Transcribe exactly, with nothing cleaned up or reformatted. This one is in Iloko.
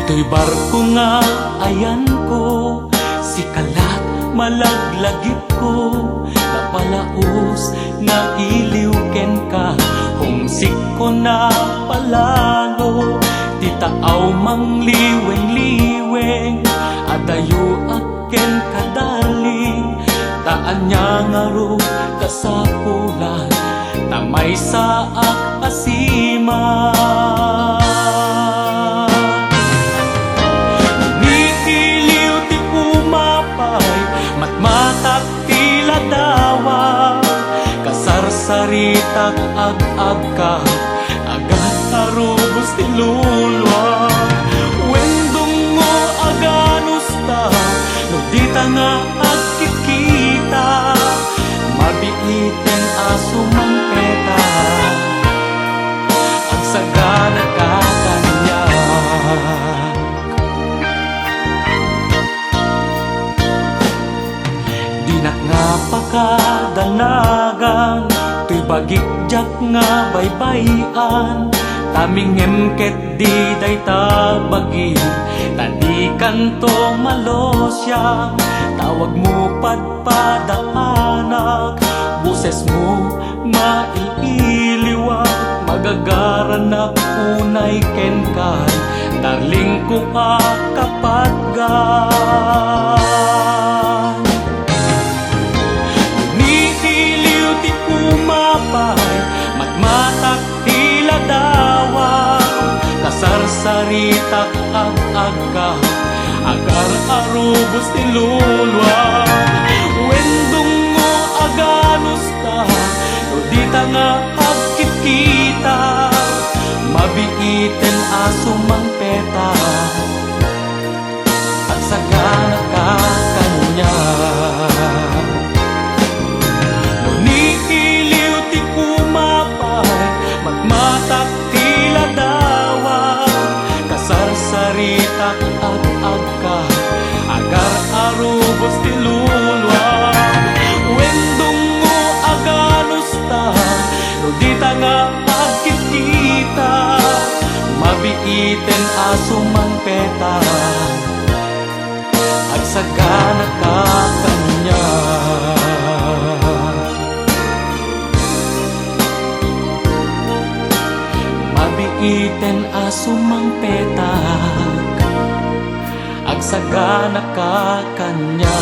Toy barko nga ayanko, sika lat malaglagipko, napalaus nga iliw kenka, homesickko napalalo, ti taaw mangliweng-liweng, adayo a kenka, darling, ta ania ngarud kasapulan, ta maysaak a siman. Ni iliw ti pumapay, matmatak ti ladawa, kasarsaritak ag-agka, agar arubos ti lulua. Wen dungngo a ganusta, no dita nga agkitkita, mabiiten a sumangpeta, agsaganaka kaniak. Dinak nga pakadanagan, toy bagik diak nga baybay-an, ta mingem ketdi dayta bagi, ta dikanto malusiang, tawagmo padpadaanak, bosesmo mailiwak, magagaranak unay kenka, darlingko a kapatgan. Ni iliw ti pumapay, matmatak ti ladawa, kasarsaritak ag-agka, agar arubos ti lulua. Wen dungngo a ganusta, no dita nga agkitkita, mabiiten a sumangpeta, agsaganaka kaniak. No ni iliw ti pumapay, matmatak ti ladawa, kasarsaritak ag-agka, agar arubos ti lulua. Wen dungngo a ganusta, no dita nga agkitkita, mabiiten a sumangpeta, agsaganaka kaniak. Mabiiten a sumangpetak, agsaganaka kaniak.